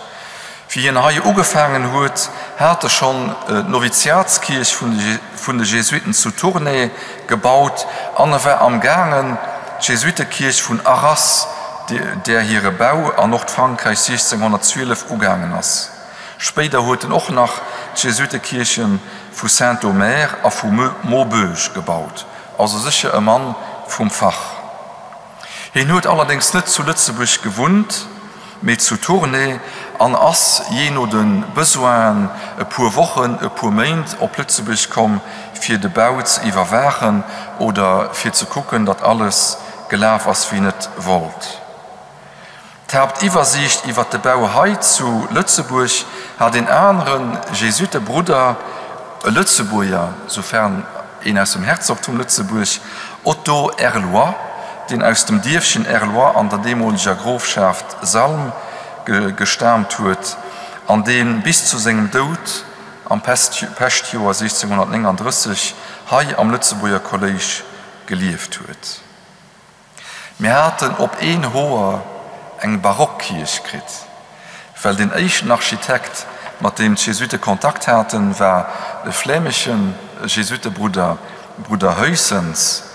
A: Wéi hien hei ugefaangen huet, hat e schonn d'Noviziatskierch vun de Jesuiten zu Tournai gebaut an e war am gaangen, d'Jesuitekierch vun Arras, där hire Bau an Nordfrankräich 1612 ugaangen ass. Spéider huet en och nach d'Jesuittekierche vu Saint-Omer a vu Maubeuge gebaut, also sécher e Mann vum Fach. Hien huet allerdéngs net zu Lëtzebuerg gewunnt, mee zu Tournai an ass, jee no de Besoinen, e puer Wochen, e puer Méint op Lëtzebuerg komm, fir de Bau ze iwwerwaachen oder fir ze kucken, datt alles gelaf ass, wéi en et wollt. D'Haaptiwwersiicht iwwer de Bau hei zu Lëtzebuerg hat een anere Jesuitebrudder, e Lëtzebuerger, soufern een aus dem Herzogtum Lëtzebuerg, Otto Erloy, deen aus dem Dierfchen Erloy an der deemoleger Grofschaft Salm gestaamt huet an dee bis zu sengem Doud am Peschtjoer 1639 hei am Lëtzebuerger Kolléisch gelieft huet. Mir haten op een Hoer eng Barockkierch kritt, well deen éischten Architekt, mat deem d'Jesuite Kontakt haten, war e flämesche Jesuitebrudder, Brudder Huyssens,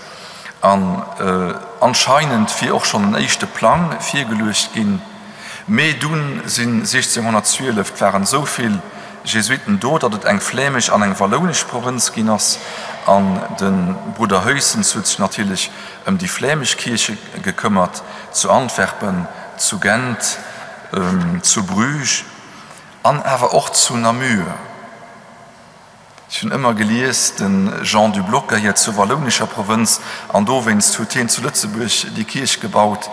A: an anscheinend wier och schonn en éischte Plang virgeluecht ginn. Mee dunn sinn 1612, 't waren esou vill Jesuiten do, datt et eng flämesch an eng wallounesch Provënz ginn ass, an de Brudder Huyssens huet sech natierlech ëm déi flämesch Kierche gekëmmert, zu Antwerpen, zu Gent, zu Bruges an awer och zu Namur. Ech hunn ëmmer gelies, de Jean du Bloc gehéiert zur wallounescher Provënz an dowéinst huet hien zu Lëtzebuerg déi Kierch gebaut.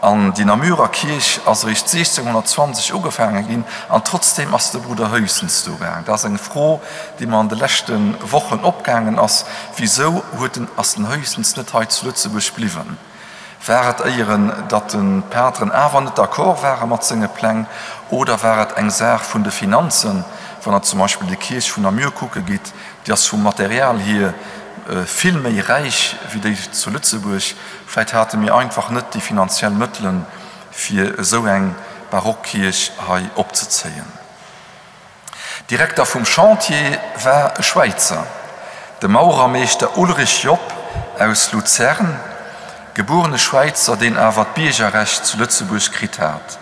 A: An déi Namurer Kierch ass eréischt 1620 ugefaange ginn an trotzdeem ass de Brudder Huyssens do gaangen. Dat ass eng Fro, déi mer an de leschte Wochen opgaangen ass, Wisou huet den, ass den Huyssens net hei zu Lëtzebuerg bliwwen? War et éieren, datt de Pateren awer net d'accord ware mat senge Pläng, oder war et eng Saach vun de Finanzen? Wann Der zum Beispill déi Kierch vun Namur kucke gitt, déi ass vum Material hier vill méi räich wéi déi zu Lëtzebuerg. Vläicht hate mir einfach net déi finanziell Mëttelen, fir esou eng Barockkierch hei opzezéien. Direkter vum Chantier war e Schwäizer, de Maurermeeschter Ulrich Job aus Luzern, gebuerene Schwäizer, deen awer d'Biergerrecht zu Lëtzebuerg kritt hat.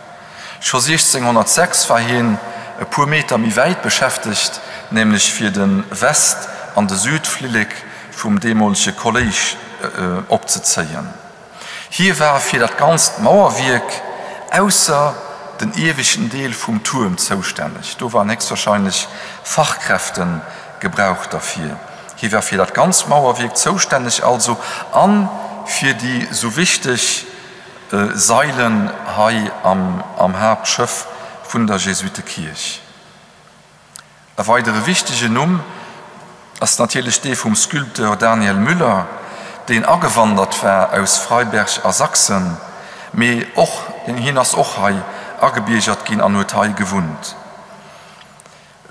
A: Scho 1606 war hien e puer Meter méi wäit beschäftegt, nämlech fir de West an de Südflillek vum deemolege Kolléisch opzezéien. Hie war fir dat ganzt Mauerwierk, ausser den ieweschten Deel vum Tuerm zoustänneg. Do waren héchstwahrscheinlech Fachkräfte gebraucht derfir. Hie war fir dat ganzt Mauerwierk zoustänneg also a fir déi sou wichteg Sailen hei am Haaptschëff vun der Jesuitekierch. E weidere wichtegen Numm ass natierlech dee vum Sculpteur Daniel Müller, deen agewandert war aus Freiberg a Sachsen, mee och hien ass och hei agebiergert ginn an huet hei gewunnt.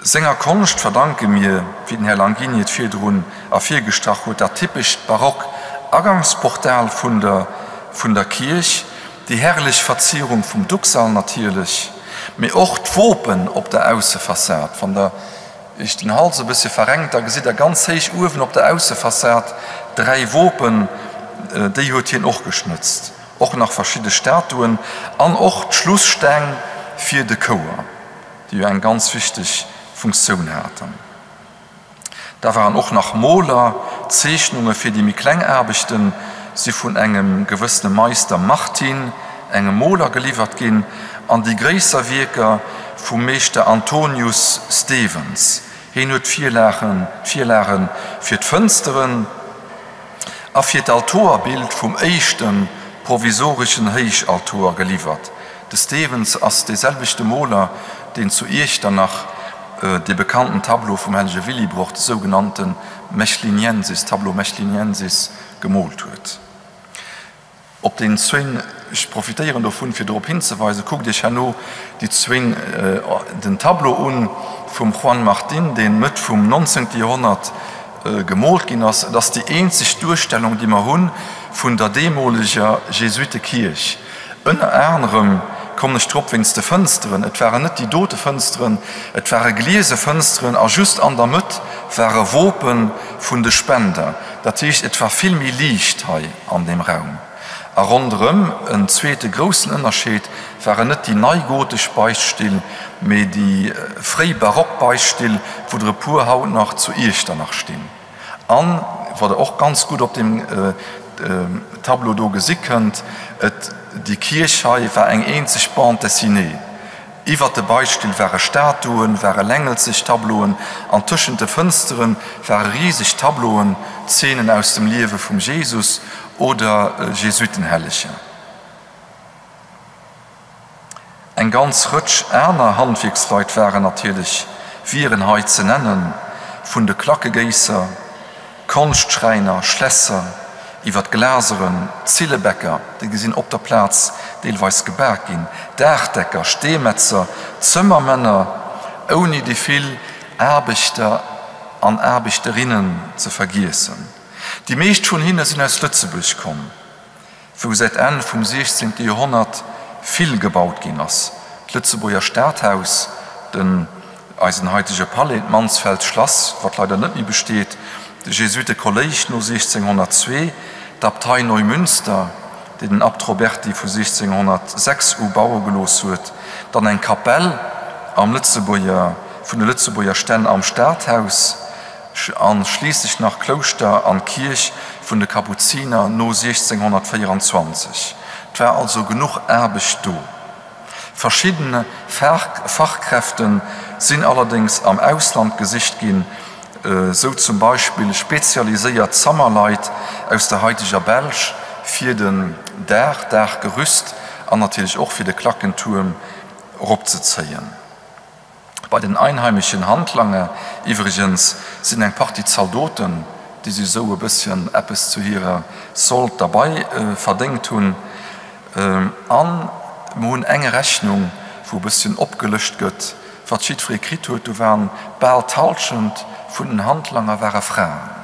A: Senger Konscht verdanke mir, wéi den Här Langini et virdrun ervirgestrach huet, dat typescht barock Agangsportal vun der vun der Kierch, Déi herrlech Verzierung vum Duxall natierlech, mee och d'Wopen op der Aussefassad. Wann der Iech den Hals e bëssche verrenkt, da gesitt der ganz héich uewen op der Aussefassad 3 Wopen, déi huet hien och geschnëtzt. Och nach verschidde Statuen an och d'Schlussteng fir de Chouer, déi jo eng ganz wichteg Funktioun haten. Da waren och nach Moler, Zeechnunge fir déi méi kleng Aarbechte si vun engem gewëssene Meister Martin, engem Moler, geliwwert ginn, an déi gréisser Wierker vum Meeschter Antonius Stevens. Hien huet d'Virlage fir d'Fënsteren a fir d'Altoerbild vum éischte provisoreschen Héichaltoer geliwwert. De Stevens ass dee selwechte Moler, deen zu Iechternach dee bekannten Tableau vum hellege Willibrord, de sougenannte Mechliniensis, Tableau Mechliniensis, gemoolt huet. Op den zwéin, ech profitéieren dovun, fir dorop hinzeweisen, kuckt Iech herno déi zwéin, den Tableau un vum Juan Martin, dee Mëtt vum 19. Joerhonnert gemoolt ginn ass. Et ass déi eenzeg Duerstellung, déi mer hu vun der deemoleger Jesuitekierch. Ënner anerem kommen ech drop wéinst de Fënsteren. Et waren net déi dote Fënsteren, et ware gliese Fënsteren a just an der Mëtt war e Wope vun de Spender. Dat heescht, et war vill méi liicht hei an deem Raum. A ronderëm, en zweete groussen Ënnerscheed, waren net déi neigotesch Beichtstill, mee déi fréi barock Beichtstill, wou der e puer haut nach zu Iechternach stinn. An, wat der och ganz gutt op deem Tableau do gesi kënnt, et, déi Kierch hei war eng eenzeg Bande dessinée. Iwwert de Beichtstill ware Statuen, ware längelzeg Tableauen an tëschent de Fënstere ware riseg Tableauen, Zeenen aus dem Liewe vum Jesus oder Jesuitenhelleger. Eng ganz Rëtsch aner Handwierksleit waren natierlech wieren hei ze nennen, vun de Klackegéisser, Konschtschräiner, Schlässer, iwwer d'Glaseren, Zillebäcker, déi gesinn op der Plaz deelweis gebak ginn, Daachdecker, Steemetzer, Zëmmermänner, ouni déi vill Aarbechter an Aarbechterinnen ze vergiessen. Déi meescht vun hinne sinn aus Lëtzebuerg komm. wou säit Enn vum 16. Joerhonnert vill gebaut ginn ass, d'Lëtzebuerger Stadhaus, den eisen haitege Palais, d'Mansfeld Schlass, wat leider net méi besteet, de Jesuitekolléich no 1602, d'Abtei Neumünster, déi den Abt Roberti vu 1606 u baue gelooss huet, dann eng Kapell am Lëtzebuerger vun de Lëtzebuerger Stänn am Stadhaus, An schliisslech nach Klouschter an Kierch vun de Kapuziner no 1624. 't war also genuch Aarbecht do. Verschidden Fachkräften sinn allerdéngs am Ausland gesicht ginn, sou zum Beispill spezialiséiert Zammerleit aus der haiteger Belsch fir den Daach, Daachgerüst an natierlech och fir de Klackentuerm eropzezéien. Bei den einheimeschen Handlanger iwwregens sinn eng Partie Zaldoten, déi sech esou e bësschen eppes zu hirer Sold derbei verdéngt hunn. A mer hunn eng Rechnung, wou e bësschen opgelëscht gëtt, wat jiddweree kritt huet. Do waren bal d'Halschent vun den Handlanger ware Fraen.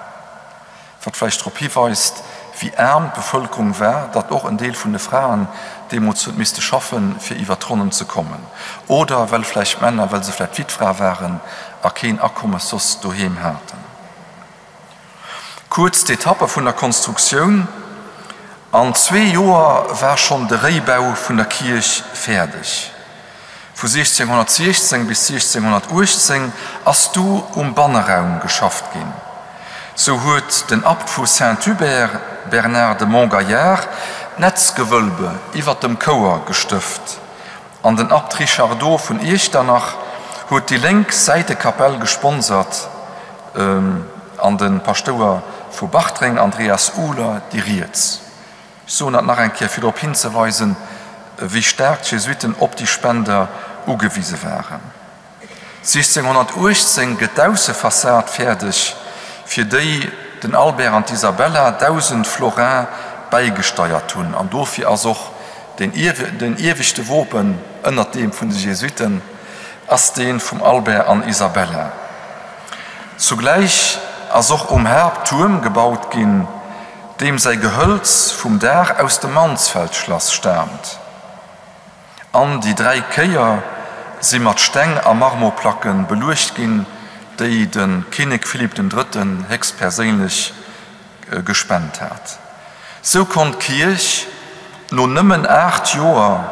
A: Wat vläicht drop hiweist, wéi aarm d'Bevëlkerung war, datt och en Deel vun de Fraen deemools huet misste schaffen, fir iwwer d'Ronnen ze kommen. Oder well vläicht d'Männer, well se vläicht Wittfra waren a keen Akommes soss doheem haten. Kuerz d'Etappe vun der Konstruktioun, An zwee Joer war schonn de Réibau vun der Kierch fäerdeg. Vu 1616 bis 1618 ass du um Banneraum geschafft ginn. Sou huet den Abt vu Saint-Hubert, Bernard de Montgaillard, d'Netzgewölbe iwwer dem Chouer gestëft an den Abt Richardot vun Iechternach huet déi lénk Säitekapell gesponsert an de Paschtouer vu Bartreng, Andreas Uhler, déi riets. Ech soen dat nach eng Kéier, fir drop hinzeweisen, wéi staark d'Jesuiten op déi Spender ugewise waren. 1618 gëtt d'Aussefassad fäerdeg, fir déi den Albert an d'Isabella 1.000 Florin bäigesteiert hunn, an dofir ass och den ieweschte Wopen ënnert deem vun de Jesuiten ass dee vum Albert an Isabella. Zugläich ass och um Haapttuerm gebaut ginn, deem säi Gehölz vum Daach aus dem Mansfeldschlass staamt, an déi 3 Kéier si mat Steng a Marmorplacke beluecht ginn, déi de Kinnek Philipp den Drëtten héchstperséinlech gespent hat. Sou konnt d'Kierch no nëmmen 8 Joer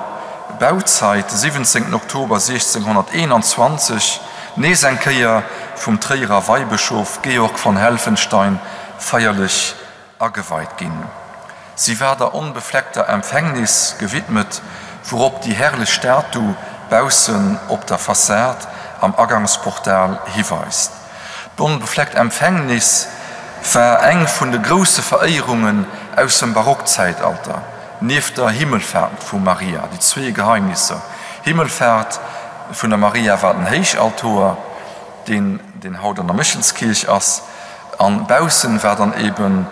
A: Bauzeit, de 17 Oktober 1621, nees eng Kéier vum Tréierer Weibëschof Georg von Helfenstein feierlech ageweit ginn. Si war der onbefleckter Empfängnis gewidmet, wourop déi herrlech Statu baussen op der Fassad am Agangsportal hiweist. D'onbefleckt Empfängnis war eng vun de grousse Veréierungen aus dem Barockzäitalter, nieft der Himmelfaart vu Maria, déi zwee Geheimnisser. Himmelfaart vun der Maria war den Héichaltoer, deen deen haut an der Méchelskierch ass, an baussen war dann eben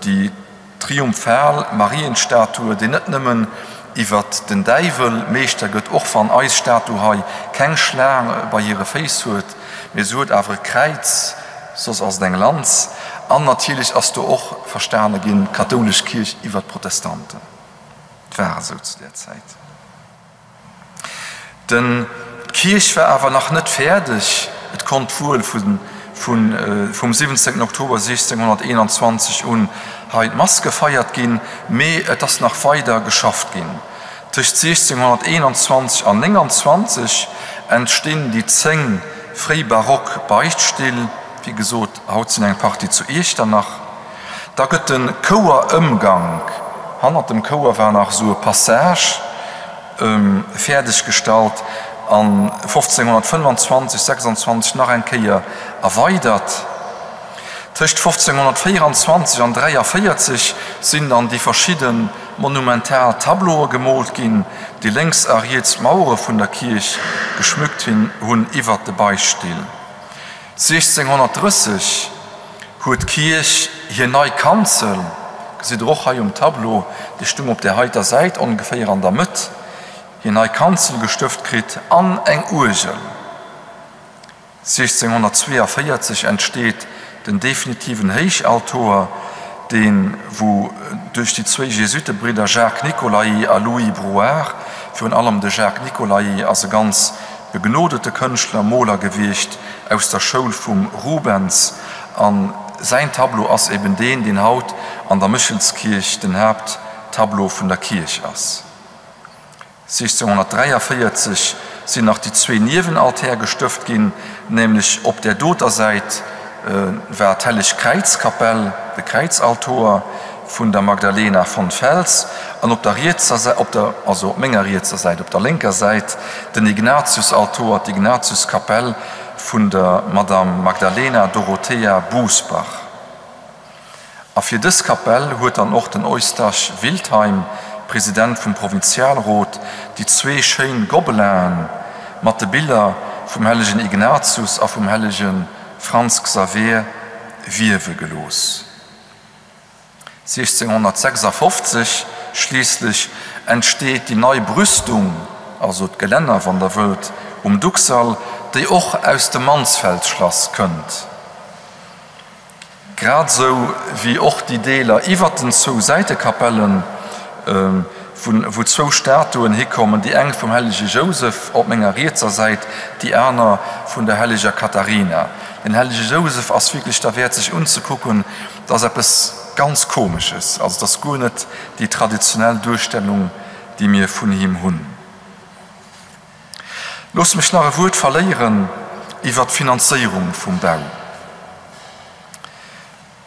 A: déi triumphal Marienstatue, déi net nëmmen iwwert den Däiwel Meeschter gëtt, och wann eis Statu hei keng Schlaang bei hire Féiss huet, mee se huet awer e Kräiz, soss ass et eng Lanz. An natierlech ass do och verstane ginn, d'kathoulesch Kierch iwwert d'Protestanten. Et war esou zu där Zäit. Den d'Kierch war awer nach net fäerdeg, et konnt wuel vum 17 Oktober 1621 un. hei d'Mass gefeiert ginn, mee et ass nach weider geschafft ginn. Tëscht 1621 an 29 entstinn déi 10 fréibarock Beichtstill, wéi gesot, haut sinn eng Partie zu Iechternach. Da gëtt de Chouerëmgank, hannert dem Chouer war nach esou e Passage, fäerdeg gestallt an 1525, 26 nach eng Kéier erweidert. Tëscht 1524 an 43 sinn dann déi verschidde monumental Tableaue gemoolt ginn, déi lénks a riets d'Mauere vun der Kierch geschmückt hunn iwwert de Beichtstill. 1630 huet d'Kierch hir nei Kanzel, gesitt der och hei um Tableau, déi stung op där heiter Säit ongeféier an der Mëtt, hir nei Kanzel gestëft kritt an eng Uergel. 1642 entsteet den definitiven Héichaltoer, dee wou duerch déi zwéi Jesuitebridder Jacques Nicolay a Louis Brouard, virun allem de Jacques Nicolay ass e ganz begnodete Kënschtler, Moler gewiescht aus der Schoul vum Rubens, a säin Tableau ass eben deen, deen haut an der Méchelskierch den Haapttableau vun der Kierch ass. 1643 sinn nach déi zwee Niewenaltär gestëft ginn, nämlech op där doter Säit war d'Helleg Kräizkapell, de Kräizaltoer vun der Magdalena von Fels, an op der rietser Säit, op der, also op menger rietser Säit, op der lénker Säit den Ignatiusaltoer, d'Ignatiuskapell vun der Madame Magdalena Dorothea Busbach. A fir dës Kapell huet dann och den Eustache Wiltheim, President vum Provinzialrot, déi zwee schéin Gobelinen mat de Biller vum hellegen Ignatius a vum hellege Franz Xaver wiewe gelooss. 1656 schliisslech entsteet déi nei Brüstung, also d'Gelänner, wann Der wëllt, um Duxall, déi och aus dem Mansfeld-Schlass kënnt. Grad esou wéi och déi Deeler iwwert den zwou Säitekapellen, wou zwou Statuen hikommen, déi eng vum hellege Jousef op menger rietser Säit, déi aner vun der helleger Katharina. Den hellege Jousef ass wierklech derwäert sech unzekucken, dat ass eppes ganz Komesches, also et ass guer net déi traditionell Duerstellung, déi mir vun him hunn. Loosst mech nach e Wuert verléieren iwwert d'Finanzéierung vum Bau.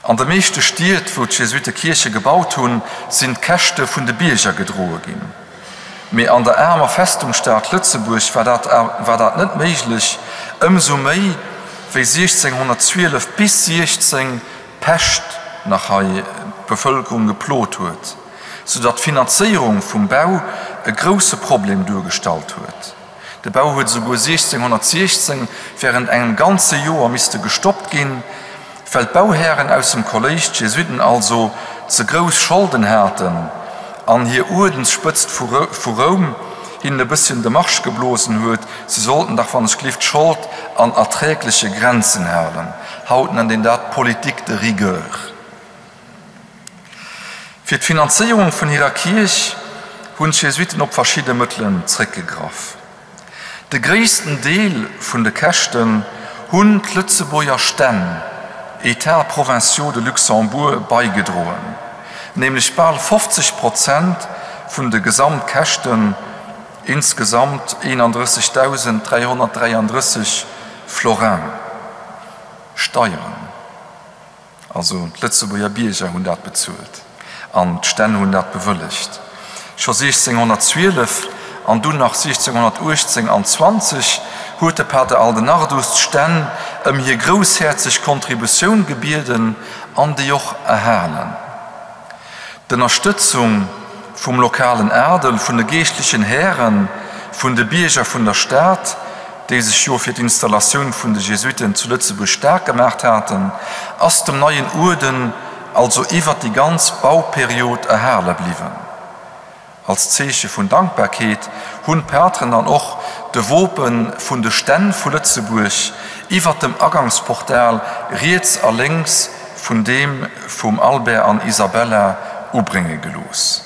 A: An de meeschte Stied, wou d'Jesuitte Kierche gebaut hunn, sinn d'Käschte vun de Bierger gedroe ginn. Mee an der aarmer Festungsstad Lëtzebuerg war dat war dat net méiglech, ëmsou méi wéi 1612 bis 16 d'Pescht nach hei d'Bevëlkerung geplot huet, soudatt d'Finanzéierung vum Bau e grousse Problem duergestallt huet. De Bau huet esouguer 1616 während engem ganze Joer misste gestoppt ginn, well d'Bauhären aus dem Kolléisch, d'Jesuiten also, ze grouss Scholden haten an hir Uerdensspëtzt vu Roum hinnen e bësschen de Marsch geblosen huet, se sollten dach wann ech glift d'Schold an erträgleche Grenzen halen. Haut nennt een dat Politique de rigueur. Fir d'Finanzéierung vun hirer Kierch hunn d'Jesuiten op verschidde Mëttelen zréckgegraff. De gréissten Deel vun de Käschten hunn d'Lëtzebuerger Stänn, États provinciaux de Luxembourg, baigedroen, nämlech bal 50 Prozent vun de Gesamtkäschten, insgesamt 31.333 Florin Steieren. Also d'Lëtzebuerger Bierger hunn dat bezuelt an d'Stänn hunn dat bewëllegt. Scho 1612 an dunn nach 1618 an 20 huet de Pater Aldenardus d'Stänn ëm hir groussherzeg Kontributioun gebieden an déi och erhalen. D'Ënnerstëtzung vum lokalen Adel, vun de geeschtlechen Hären, vun de Bierger vun der Stad, déi sech jo fir d'Installatioun vun de Jesuiten zu Lëtzebuerg staark gemaacht haten, ass dem neien Uerden also iwwert déi ganz Bauperiod erhale bliwwen. Als Zeeche vun Dankbarkeet hunn d'Pateren dann och de Wope vun de Stänn vu Lëtzebuerg iwwert dem Agangsportal riets a lénks vun deem vum Albert an Isabella ubrénge gelooss.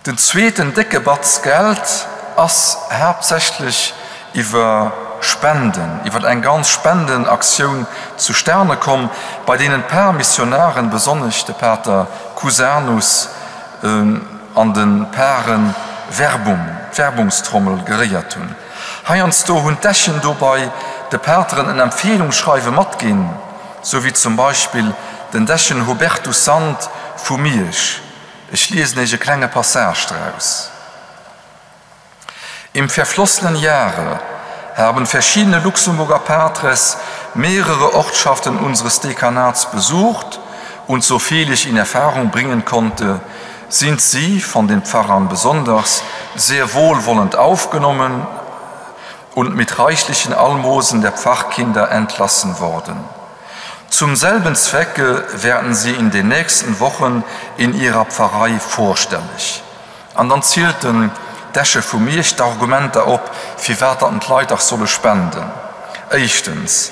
A: Den zweeten décke Batz Geld ass haaptsächlech iwwer. Spenden, iwwer eng ganz Spendenaktioun zustane komm, bei deenen d'Parmissionaren, besonnesch de Pater Cusanus, an de Paren Werbung, d'Werbungstrommel geréiert hunn. Heiansdo hunn d'Dechen dobei de Pateren en Empfehlungsschreiwe matginn, sou wéi zum Beispill den Dechen Hubertus Sand vu Miersch. Ech liesen Iech e klenge Passage draus. Im verflossenen Jahre haben verschiedene Luxemburger Patres mehrere Ortschaften unseres Dekanats besucht und soviel ich in Erfahrung bringen konnte, sind sie von den Pfarrern besonders sehr wohlwollend aufgenommen und mit reichlichen Almosen der Pfarrkinder entlassen worden. Zum selben Zwecke werden sie in den nächsten Wochen in ihrer Pfarrei vorstellig. An dann zielt den Deche vu Miersch d'Argumenter op, firwat datt d'Leit dach solle spenden. Éischtens,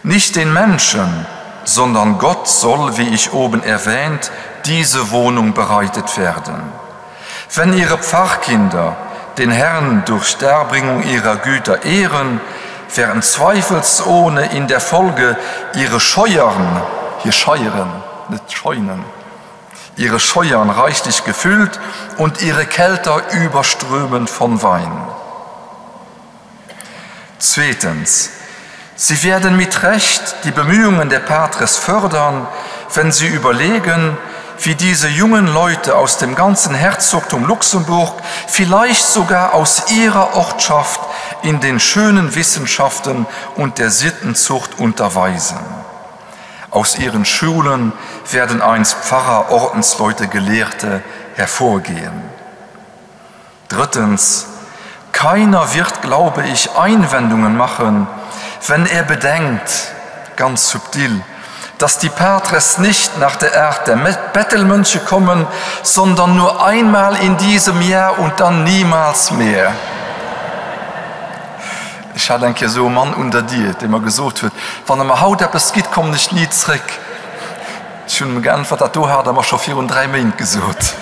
A: Nicht den Menschen, sondern Gott soll, wie ich oben erwähnt, diese Wohnung bereitet werden. Wenn ihre Pfarrkinder den Herrn durch Darbringung ihrer Güter ehren, werden zweifelsohne in der Folge ihre Scheuern, hir Scheieren, net Scheunen, ihre Scheuern reichlich gefüllt und ihre Kelter überströmend von Wein. Zweitens. Sie werden mit Recht die Bemühungen der Patres fördern, wenn sie überlegen, wie diese jungen Leute aus dem ganzen Herzogtum Luxemburg, vielleicht sogar aus ihrer Ortschaft in den schönen Wissenschaften und der Sittenzucht unterweisen. Aus ihren Schulen werden einst Pfarrer, Ordensleute, Gelehrte hervorgehen. Drittens. Keiner wird, glaube ich, Einwendungen machen, wenn er bedenkt, ganz subtil, dass die Patres nicht nach der Art der Bettelmönche kommen, sondern nur einmal in diesem Jahr und dann niemals mehr. Ech hat eng Kéier esou e Mann un der Dier, dee mer gesot huet, Wann Der mer haut eppes gitt, kommen ech ni zréck. Ech hunn em geäntwert, Dat do hat Der mer scho virun 3 Méint gesot.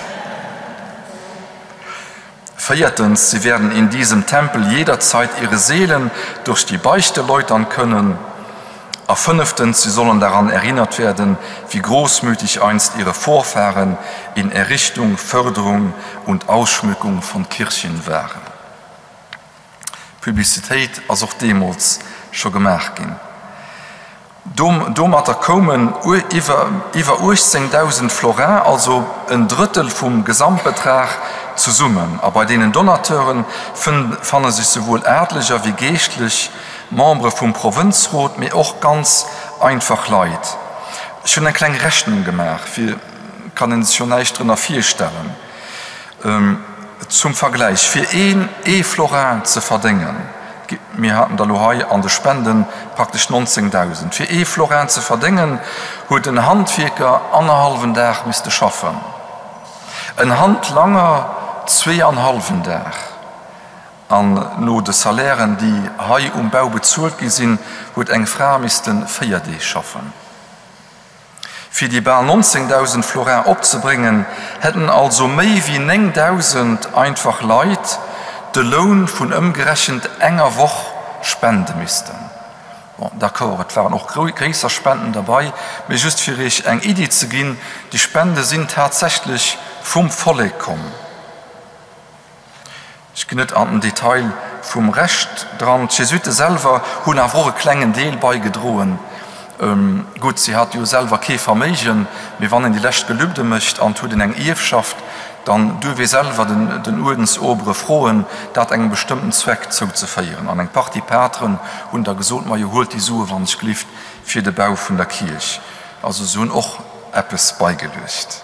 A: Véiertens, Sie werden in diesem Tempel jederzeit ihre Seelen durch die Beichte läutern können. A fënneftens, Sie sollen daran erinnert werden, wie großmütig einst ihre Vorfahren in Errichtung, Förderung und Ausschmückung von Kirchen waren. Publicitéit ass och deemools scho gemaach ginn. Domatter koumen iwwer 18.000 Florin, also en Drëttel vum Gesamtbetrag, zesummen. A bei deenen Donateure fanne sech souwuel Adleger wéi Geeschtlech, Membere vum Provënzrot, mee och ganz einfach Leit. Ech hunn eng kleng Rechnung gemaach, fir, kann ee sech jo näischt drënner virstellen. Zum Vergläich, fir een ee Florin ze verdéngen, mir haten der elo hei an de Spende praktesch 19.000, fir ee Florin ze verdéngen, huet en Handwierker annerhallwen Dag misste schaffen, en Handlanger zweeanhallwen Dag. An no de Salairen, déi hei um Bau bezuelt gi sinn, huet eng Fra misste 4 Deeg schaffen. Fir déi bal 19.000 Florin opzebréngen, hätten also méi wéi 9.000 einfach Leit de Loun vun ëmgerechent enger Woch spende missten. Bon, d'accord, et waren och gréisser Spenden derbei, mee just fir Iech eng Iddi ze ginn, déi Spende sinn tatsächlech vum Vollek komm. Ech ginn net an den Detail vum Rescht dran. D'Jesuite selwer hunn awer och e klengen Deel baigedroen. Gutt, si hate jo selwer kee Verméigen, mee wann een déi lescht Gelübde mécht an et huet een eng Ierfschaft, dann duerf ee selwer den Uerdensobere froen, dat engem bestëmmten Zweck zouzeféieren. An eng Partie Pateren hunn da gesot, Majo, huelt déi Sue wann ech glift fir de Bau vun der Kierch. Also se hunn och eppes baigeluecht.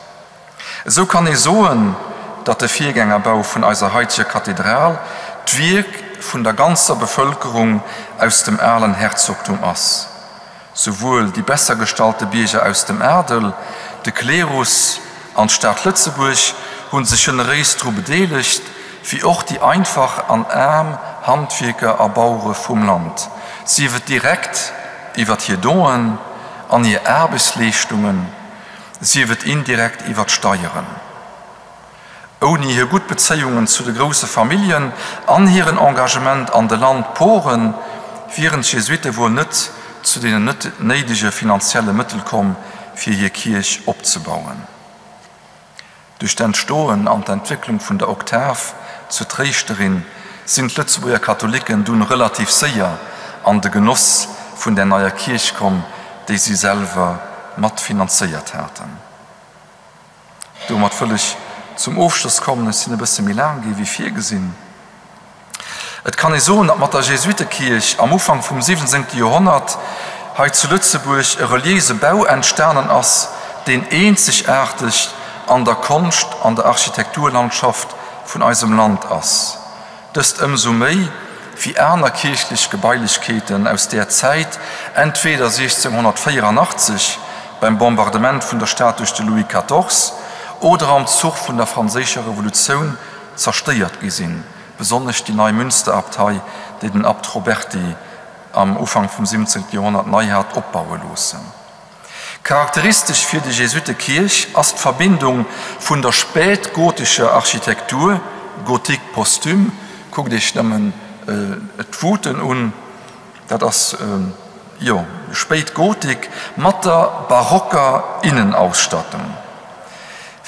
A: Esou kann ee soen, datt de Virgängerbau vun eiser haiteger Kathedral d'Wierk vun der ganzer Bevëlkerung aus dem alen Herzogtum ass, souwuel déi besser gestallte Bierger aus dem Adel, de Klerus an d'Stad Lëtzebuerg hu sech generéis dru bedeelegt, wéi och déi einfach an aarm Handwierker a Bauere vum Land, sief et direkt iwwert hir Donen an hir Aarbechtsleeschtungen, sief et indirekt iwwer d'Steieren. Ouni hir gutt Bezéiungen zu de grousse Familljen an hiren Engagement an de Landporen, wieren d'Jesuitte wuel net zu deenen néidege finanzielle Mëttel komm, fir hir Kierch opzebauen. Duerch d'Entstoen an d'Entwécklung vun der Oktav zur Tréischterin sinn d'Lëtzebuerger Katholiken dunn relativ séier an de Genoss vun där neier Kierch komm, déi si selwer mat finanzéiert haten. Domat wëll ech zum Ofschloss kommen, ech sinn e bësse méi laang gi wéi virgesinn. Et kann ee soen, datt mat der Jesuittekierch am Ufank vum 17. Joerhonnert hei zu Lëtzebuerg e reliéise Bau entstanen ass, deen eenzegaarteg an der Konscht an der Architekturlandschaft vun eisem Land ass. Dëst ëmsou méi, wéi aner kierchlech Gebailechkeeten aus där Zäit entweder 1684 beim Bombardement vun der Stad duerch de Louis quatorze oder am Zuch vun der Franséischer Revolutioun zerstéiert gi sinn, besonnesch déi nei Münsterabtei, déi den Abt Roberti am Ufank vum 17. Joerhonnert nei hat opbaue loossen. Charakteristesch fir déi Jesuittekierch ass d'Verbindung vun der spätgotescher Architektur, Gothique posthume, kuckt Iech nëmmen d'Vouten un, dat ass, jo, Spéitgotik, mat der barocker Innenausstattung.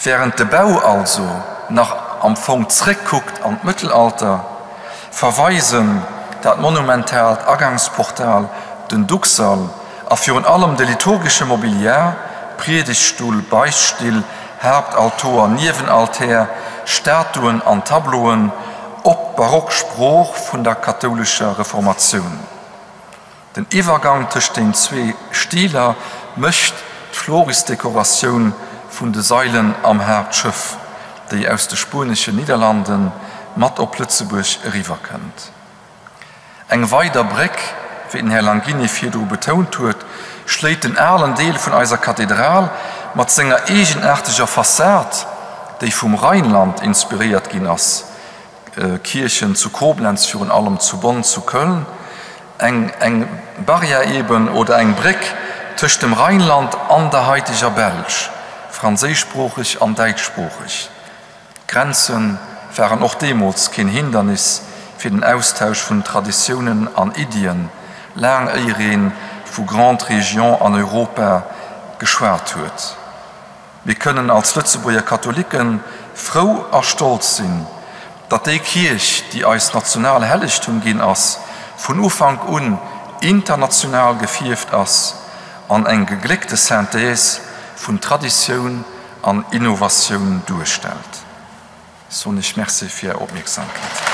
A: Wärend de Bau also nach am Fong zréckkuckt an d'Mëttelalter, verweisen dat monumentaalt Agangsportal, den Duxall a virun allem de liturgesche Mobiliar, Priedegtstull, Beichtstill, Haaptaltoer, Niewenaltär, Statuen an Tableauen, op d'barock Sprooch vun der kathoulescher Reformatioun. Den Iwwergang tëscht den zwee Stiler mécht d'Florisdekoratioun vun de Sailen am Haaptschëff, déi aus de Spueneschen Nidderlande mat op Lëtzebuerg eriwwerkënnt. Eng weider Bréck, wéi den Här Langini virdru betount huet, schléit den alen Deel vun eiser Kathedral mat senger eegenaarteger Fassad, déi vum Rheinland inspiréiert ginn ass, Kierchen zu Koblenz, virun allem zu Bonn, zu Köln, eng eng Barrière eben oder eng Bréck tëscht dem Rheinland an der haiteger Belsch, franséischsproocheg an däitschsproocheg. D'Grenze waren och deemools keen Hindernis fir den Austausch vun Traditiounen an Iddien, laang éier ee vu Grande Région an Europa geschwat huet. Mir kënnen als Lëtzebuerger Katholikke frou a stolz sinn, datt déi Kierch, déi eist national Hellegtum ginn ass, vun Ufank un international gefierft ass an eng gegléckte Synthèse vun Traditioun an Innovatioun duerstellt. Soen ech Merci fir Är Opmierksamkeet.